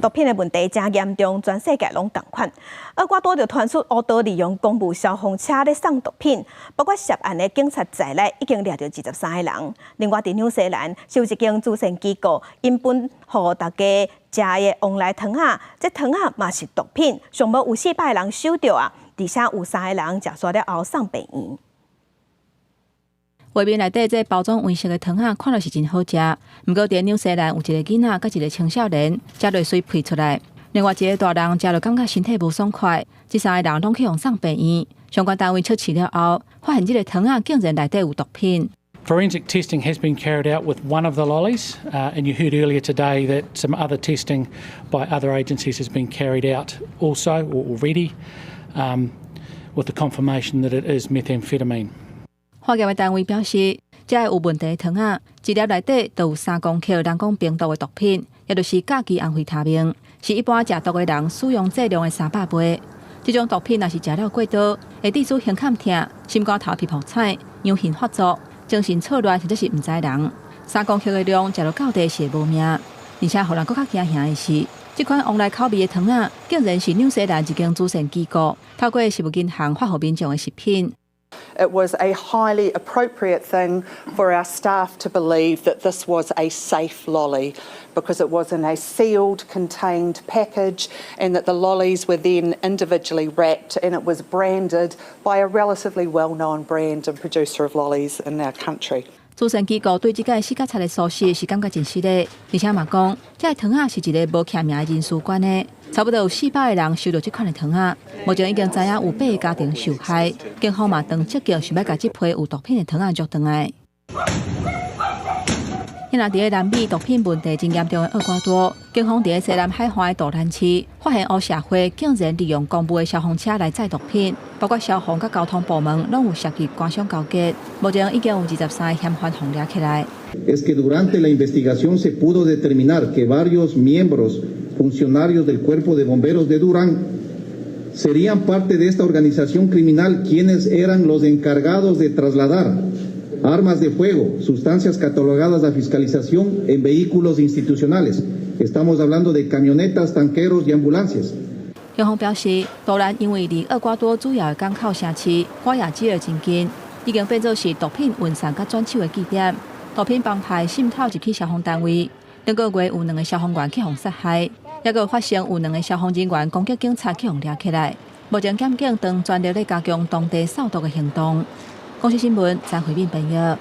毒品的問題誠嚴重，全世界攏仝款。厄瓜多就傳出烏道利用公務消防車咧送毒品，包括涉案的警察在內，已經掠著23个人。另外，佇紐西蘭，有一間慈善機構，𪜶分予大家食的旺來糖仔，這糖仔嘛是毒品，上無有400个人收著啊，而且有三个人食煞了後送病院。畫面內底這包裝黃色的糖仔看落是真好食，毋過佇紐西蘭有一個囡仔佮一個青少年食落隨噴出來，另外一個大人食落感覺身體無爽快，這三个人攏去予送病院。相關單位測試了後，發現這个糖仔竟然內底有毒品。 Forensic testing has been carried out with one of the lollies, and you heard earlier today that some other testing by other agencies has been carried out also or already, with the confirmation that it is methamphetamine. 化驗的單位表示，這个有問題的糖仔，一粒內底就有3公克人講冰毒的毒品，也就是甲基安非他命，是一般食毒的人使用劑量的300倍。這種毒品若是食了過多，會致使胸坎疼、心肝頭皮噗彩、陽眩發作、精神錯亂，或者是毋知人。3公克的量食落到底是會無命，而且予人閣較驚嚇的是，這款旺來口味的糖仔，竟然是紐西蘭一間慈善機構透過食物銀行發予民眾的食品。 It was a highly appropriate thing for our staff to believe that this was a safe lolly because it was in a sealed, contained package and that the lollies were then individually wrapped and it was branded by a relatively well-known brand and producer of lollies in our country. 慈善機構對這个死甲賊的疏失是感覺真失禮，而且嘛講，這个糖仔是一个無記名的人士捐的，差不多有400个人收著這款的糖仔，目前已經知影有八个家庭受害，警方嘛正積極想欲共這批有毒品的糖仔捉轉來。現在佇咧南美毒品問題真嚴重的厄瓜多，警方佇咧西南海岸的杜蘭市發現黑社會竟然利用公務的消防車來載毒品，包括消防佮交通部門攏有涉及官商勾結。目前已經有23個嫌犯予掠起來。 Es que durante la investigación se pudo determinar que varios miembros funcionarios del Cuerpo de Bomberos de Durán serían parte de esta organización criminal, quienes eran los encargados de trasladar armas de fuego, sustancias catalogadas a fiscalización en vehículos institucionales. Estamos hablando de camionetas, tanqueros y ambulancias. 警方表示，杜蘭因為離厄瓜多主要的港口城市瓜亞基爾真近，已經變做是毒品運送佮轉手的據點。毒品幫派滲透入去消防單位，頂個月有兩个消防員去予殺害，抑閣發生有兩个消防人員攻擊警察去予掠起來。目前檢警正全力咧加強當地掃毒的行動。公視新聞張惠敏編譯。